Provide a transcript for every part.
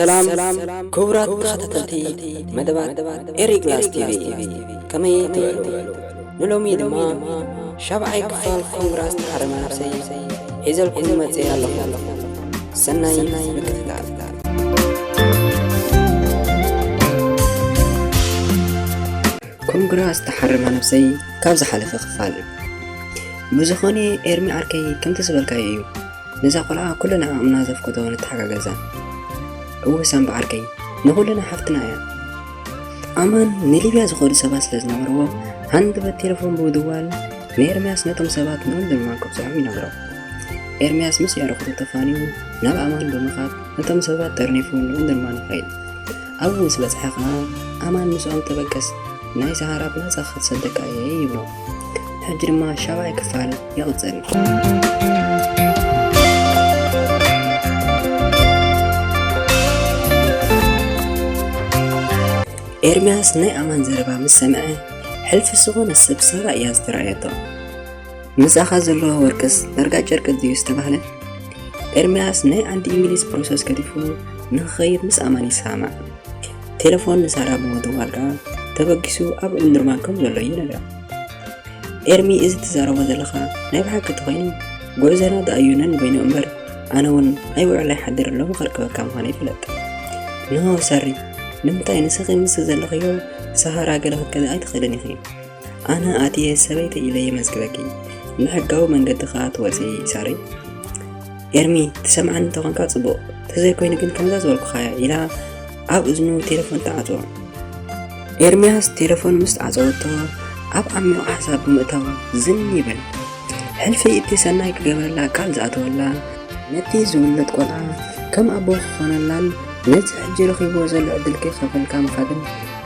ሰላም ክቡራት ተኸታተልቲ መደባት ኤሪግላስ ቲቪ፣ ከመይ ትውዕሉ? ንሎሚ ድማ ሻብዓይ ክፋል ኮንግራ ዝተሓረመ ነብሰይ ሒዘልኩም መጽእ ኣለኹ። ሰናይ ምክትታል። ኮንግራ ዝተሓረመ ነብሰይ ካብ ዝሓለፈ ክፋል። ብዝኾነ ኤርሚ ዓርከይ ከምቲ ዝበልካዮ እዩ። ነዛ ቆልዓ ኩልና ዓቕምና ዘፍቅዶ ንተሓጋገዛ። እወ ሳምባ ዓርከይ ንኹልና ሓፍትና እያ። ኣማን ንሊብያ ዝኾዱ ሰባት ስለ ዝነበርዎ፣ ሃንደበት ቴሌፎን ብምድዋል ንኤርምያስ ነቶም ሰባት ንኡን ድማ ክብጽሖም ይነግሮ። ኤርምያስ ምስ የዕርኽቱ ተፋንዩ ናብ ኣማን ብምኻድ ነቶም ሰባት ጠርኒፉ ንኡን ድማ ይኸይድ። ኣብኡ ምስ በጽሐ ኸኣ ኣማን ምስኦም ተበገስ፣ ናይ ሰሃራ ብናጻ ክትሰደካ እየ ይብሎ። ሕጂ ድማ ሻብዓይ ክፋል ይቕጽል። ኤርምያስ ናይ ኣማን ዘረባ ምስ ሰምዐ፣ ሕልፊ ዝኾነ ሰብ ሳራ እያ ዝተራእየቶ። ምሳኻ ዘሎ ወርቅስ ዳርጋ ጨርቂ ድዩ ዝተባህለ? ኤርምያስ ናይ ዓዲ እንግሊዝ ፕሮሰስ ገዲፉ ንኽኸይድ ምስ ኣማን ይሰማማዕ። ቴሌፎን ንሳራ ብምድዋል ከኣ ተበጊሱ ኣብ እምድርማን ከም ዘሎ ይነግራ። ኤርሚ፣ እዚ ትዛረቦ ዘለኻ ናይ ብሓቂ ተኾይኑ፣ ጉዕዞና ደኣ እዩ ነንበይኑ እምበር፣ ኣነ እውን ኣይውዕል ኣይሓድር ሎሚ ከርክበካ ምዃነይ ይፍለጥ። ንሆ ሳሪ፣ ንምንታይ ንስኺ ምስ ዘለኽዮ ሰሃራ ገለ ክትገዝኢ ኣይትኽእልን ኢኺ? ኣነ ኣትየ ሰበይቲ ኢለ የመዝግበኪ፣ ብሕጋዊ መንገዲ ከኣ ትወጺ ሳሪ። ኤርሚ፣ ትሰምዓኒ እንተኾንካ ጽቡቕ፣ ተዘይኮይኑ ግን ከምዛ ዝበልኩኻያ ኢላ ኣብ እዝኑ ቴሌፎን ትዓጽዎ። ኤርምያስ ቴሌፎን ምስ ዓጸወቶ ኣብ ዓሚቕ ሓሳብ ብምእታው ዝን ይብል። ሕልፊ እቲ ሰናይ ክገብረላ ቃል ዝኣተወላ፣ ነቲ ዝውለድ ቆልዓ ከም ኣቦ ክኾነላን ነቲ ሕጂ ረኺብዎ ዘሎ ዕድል ከይኸፈልካ ምኻድን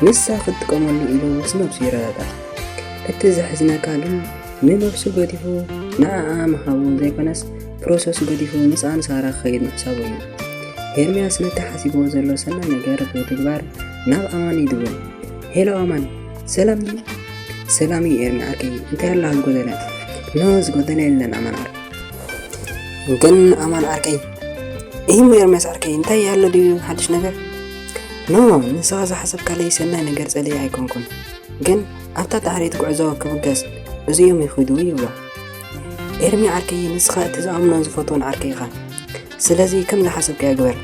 ንሳ ክትጥቀመሉ ኢሉ ምስ ነብሱ ይረዳዳእ። እቲ ዘሕዝነካ ግን ንነብሱ ገዲፉ ንዓኣ ምሃቡ ዘይኮነስ ፕሮሰሱ ገዲፉ ምስኣ ንሳራ ክኸይድ ምሕሳቡ እዩ። ኤርምያስ ነቲ ሓሲብዎ ዘሎ ሰናይ ነገር ብምትግባር ናብ ኣማን ይድውል። ሄሎ ኣማን፣ ሰላም ድዩ? ሰላም እዩ ኤርሚ ዓርከይ፣ እንታይ ኣሎ ዝጎደለ? ኖ፣ ዝጎደለ የለን ኣማን ዓርከይ። ግን ኣማን ዓርከይ፣ እሂም ኤርምያስ ዓርከይ፣ እንታይ ኣሎ ድዩ ሓድሽ ነገር? ኖ፣ ንስኻ ዝሓሰብካለይ ሰናይ ነገር ጸሊኤ ኣይኮንኩን። ግን ኣብታ ድሕሪት ጉዕዞ ክብገስ እዚኦም ይኽዱ ይብሎ። ኤርሚ ዓርከይ፣ ንስኻ እቲ ዝኣምኖን ዝፈትዎን ዓርከይ ኢኻ። ስለዚ ከም ዝሓሰብካዮ ግበር።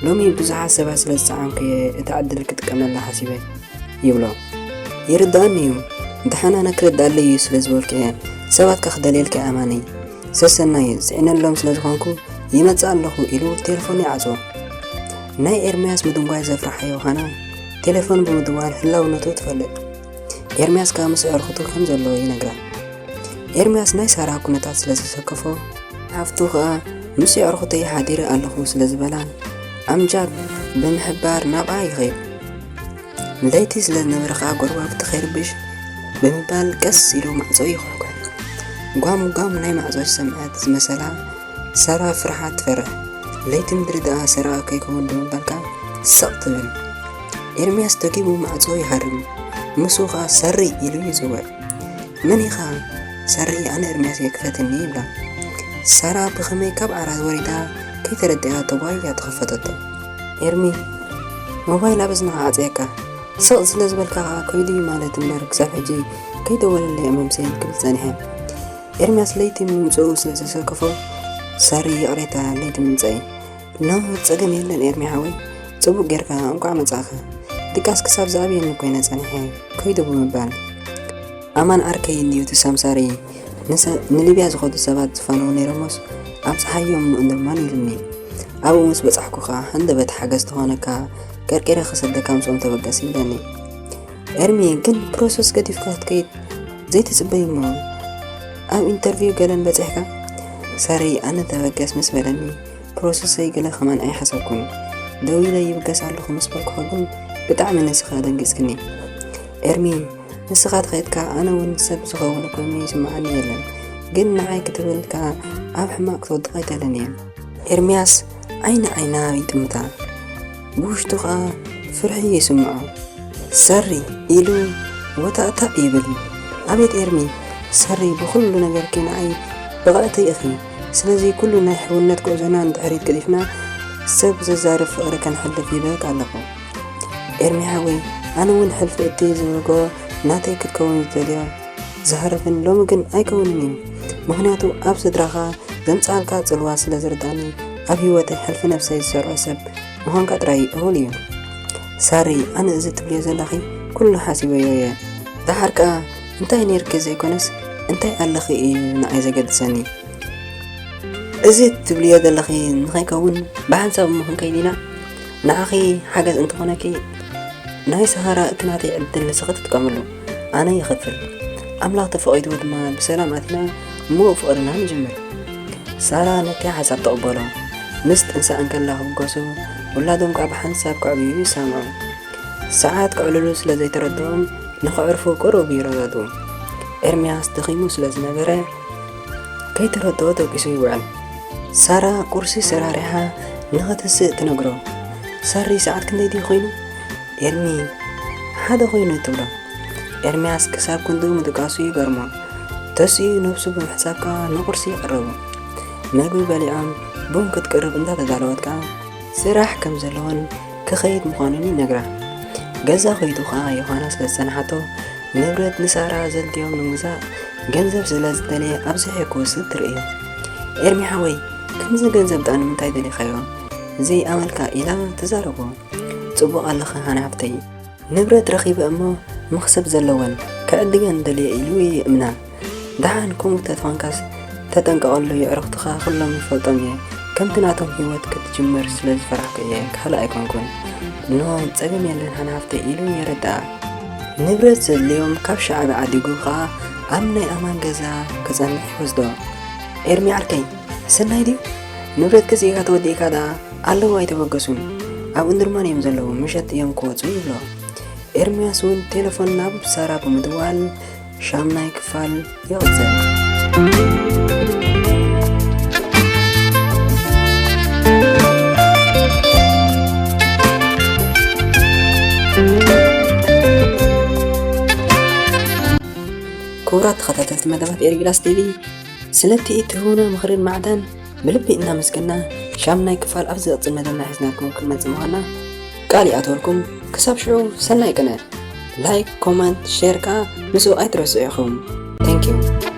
ሎሚ ብዙሓት ሰባት ስለ ዝጸዓምኩ እየ እቲ ዕድል ክጥቀመላ ሓሲበ ይብሎ። ይርድኣኒ እዩ። ደሓን ኣነ ክርድኣለይ እዩ ስለ ዝበልኩ እየ። ሰባት ከኽደልየልካ እየ ኣማነይ። ሰሰናዩ ዝጽዕነሎም ስለ ዝኾንኩ ይመጽእ ኣለኹ ኢሉ ቴሌፎን ይዓጽዎ። ናይ ኤርምያስ ምድንጓይ ዘፍርሓ ዮሃና ቴሌፎን ብምድዋል ህላውነቱ ትፈልጥ። ኤርምያስ ከኣ ምስ ኣዕርኽቱ ከም ዘሎ ይነግራ። ኤርምያስ ናይ ሳራ ኩነታት ስለ ዘሰከፎ፣ ሓፍቱ ከኣ ምስ ኣዕርኽተይ ሓዲረ ኣለኹ ስለ ዝበላ፣ ኣምጃድ ብምሕባር ናብኣ ይኸይድ። ለይቲ ስለ ዝነበረ ከኣ ጎረባብቲ ከይርብሽ ብምባል ቀስ ኢሉ ማዕጾ ይኹሕኩሕ። ጓም ጓም ናይ ማዕጾ ዝሰምዐት ዝመሰላ ሳራ ፍርሓት ትፈርሕ። ለይቲ ምድሪ ደኣ ሰረቐ ከይከውን ብምባል ከኣ ስቕ ትብል። ኤርምያስ ደጊሙ ማዕጾ ይሃርም። ምስኡ ከኣ ሰሪ ኢሉ ይጽውዕ። መን ኢኻ? ሰሪ፣ ኣነ ኤርምያስ እየ፣ ክፈትኒ ይብላ። ሳራ ብኸመይ ካብ ዓራት ወሪዳ ከይተረድኣ ተጓይያ ተኸፈተቶ። ኤርሚ፣ ሞባይል ኣብ እዝንኻ ዓጽየካ። ስቕ ስለ ዝበልካ ከኣ ከይዱ እዩ ማለት እምበር ክሳብ ሕጂ ከይደወለለይ እየ መምስየን ክብል ጸኒሐ። ኤርምያስ ለይቲ ምምጽኡ ስለ ዘሰከፎ፣ ሰሪ ይቕሬታ ለይቲ ምምጸኢ። ኖ፣ ጸገም የለን ኤርሚ ሓወይ፣ ጽቡቕ ጌርካ እንቋዕ መጻእኻ። ድቃስ ክሳብ ዝኣብየኒ ኮይነ ጸኒሐ ከይዱ ብምባል። ኣማን ዓርከይ እንድዩ እቲ ሳምሳሪ ንሰ-፣ ንሊብያ ዝኸዱ ሰባት ዝፋነዉ ነይሮሞስ ኣብጽሓዮም ንኡንድርማን ኢሉኒ። ኣብኡ ምስ በጻሕኩ ከኣ ሃንደበት ሓገዝ ተኾነካ ቀርቂረ ክሰደካ ምስኦም ተበገስ ይብለኒ። ኤርሚ ግን ፕሮሰስ ገዲፍካ ክትከይድ ዘይትጽበይ እሞ ኣብ ኢንተርቪው ገለን በጺሕካ? ሳሪ ኣነ ተበገስ ምስ በለኒ ፕሮሰሰይ ገለ ከማን ኣይሓሰብኩን። ደው ኢለ ይብገስ ኣለኹ ምስ በልኩኻ ግን ብጣዕሚ ንስኻ ደንጊጽክኒ። ኤርሚ ንስኻ ተኸይድካ ኣነ እውን ሰብ ዝኸውን ኮይኑ ይስምዓኒ የለን። ግን ንዓይ ክትብል ከኣ ኣብ ሕማቕ ክትወድቕ ኣይደልን እየ። ኤርምያስ ዓይኒ ዓይና ይጥምታ። ብውሽጡ ኸኣ ፍርሒ ይስምዖ። ሰሪ ኢሉ ወታእታእ ይብል። ኣቤት ኤርሚ፣ ሰሪ ብኹሉ ነገርኪ ንዓይ ብቕዕቲ ኢኺ። ስለዚ ኩሉ ናይ ሕውነት ጉዕዞና ንድሕሪት ገዲፍና ሰብ ዘዛርብ ፍቕሪ ከነሕልፍ ይብህግ ኣለኹ። ኤርሚ ሓወይ፣ ኣነ እውን ሕልፊ እቲ ዝብህጎ ናተይ ክትከውን ዝደልዮ ዝሃርፍን ሎሚ ግን ኣይከውንን እዩ። ምኽንያቱ ኣብ ስድራኻ ዘምጽኣልካ ጽልዋ ስለ ዝርዳኒ ኣብ ህይወተይ ሕልፊ ነብሰይ ዝሰርዖ ሰብ ምዃንካ ጥራይ እኹል እዩ። ሳሪ፣ ኣነ እዚ ትብልዮ ዘለኺ ኩሉ ሓሲበዮ እየ። ደሓር ከኣ እንታይ ነይርኪ ዘይኮነስ እንታይ ኣለኺ እዩ ንዓይ ዘገድሰኒ። እዚ ትብልዮ ዘለኺ ንኸይከውን ብሓንሳብ እሞ ክንከይድ ኢና። ንዓኺ ሓገዝ እንተኾነኪ ናይ ሰሃራ እቲ ናተይ ዕድል ንስኺ ትጥቀምሉ፣ ኣነ ይኸፍል። ኣምላኽ ተፈቒድዎ ድማ ብሰላም ኣቲና ምዉቕ ፍቕርና ንጅምር። ሳራ ነቲ ሓሳብ ተቐበሎ። ምስ ጥንሳ እንከላ ክብገሱ፣ ውላዶም ከኣ ብሓንሳብ ከዕብዩ ይሰማምዑ። ሰዓት ከዕልሉ ስለ ዘይተረድኦም ንኸዕርፉ ቅሩብ ይረዳድኡ። ኤርምያስ ደኺሙ ስለ ዝነበረ ከይተረድኦ ደቂሱ ይውዕል። ሳራ ቁርሲ ሰራሪሓ ንኸትስእ ትነግሮ። ሳሪ ሰዓት ክንደይ ድዩ ኮይኑ? ኤርሚ ሓደ ኮይኑ ትብሎ። ኤርምያስ ክሳብ ክንድኡ ምድቃሱ ይገርሞ። ተሲኡ ነብሱ ብምሕሳብ ከኣ ንቁርሲ ይቕረቡ። መግቢ በሊዖም ቡን ክትቅርብ እንዳተዳለወት ከኣ ስራሕ ከም ዘለዎን ክኸይድ ምዃኑን ይነግራ። ገዛ ከይዱ ከኣ ዮሃና ስለ ዝጸንሓቶ ንብረት ንሳራ ዘድልዮም ንምግዛእ ገንዘብ ስለ ዝደለየ ኣብዚሑ ክወስድ ትርእዮ። ኤርሚ ሓወይ፣ ከምዚ ገንዘብ ደኣ ንምንታይ ደሊኻዮ? ዘይኣመልካ ኢላ ትዛረቦ። ጽቡቕ ኣለኺ ሃና ሓፍተይ። ንብረት ረኺበ እሞ መኽሰብ ዘለወን ክዕድገን ደልየ ኢሉ ይእምና። ደሓን ከምኡ ተኾንካስ ተጠንቀቐሉ፣ የዕሩኽትኻ ኩሎም ይፈልጦም እየ። ከምቲ ናቶም ህይወት ክትጅምር ስለ ዝፈራሕኩ እየ፣ ካልእ ኣይኮንኩን። ኖ፣ ጸገም የለን ሃና ሓፍተይ ኢሉ የረድኣ። ንብረት ዘድልዮም ካብ ሻዕቢ ዓዲጉ ከኣ ኣብ ናይ ኣማን ገዛ ክጸንሕ ይወስዶ። ኤርሚ ዓርከይ፣ ሰናይ ድዩ? ንብረትክስ ኢኻ ተወዲእካ ደኣ ኣለዉ ኣይተበገሱን። ኣብ እንድርማን እዮም ዘለዉ፣ ምሸት እዮም ክወጹ ይብሎ። ኤርምያስ እውን ቴሌፎን ናብ ሳራ ብምድዋል ሻምናይ ክፋል ይቕጽል። ክቡራት ተኸታተልቲ መደባት ኤርጊላስ ቲቪ፣ ስለቲ እትህቡና ምኽርን ማዕዳን ብልቢ እናመስገና፣ ሻምናይ ክፋል ኣብ ዝቕጽል መደብና ሒዝናልኩም ክንመጽእ ምዃንና ቃል ይኣትወልኩም። ክሳብ ሽዑ ሰናይ ቅነ። ላይክ፣ ኮመንት፣ ሼር ከኣ ምስኡ ኣይትረስዑ ኢኹም። Thank you።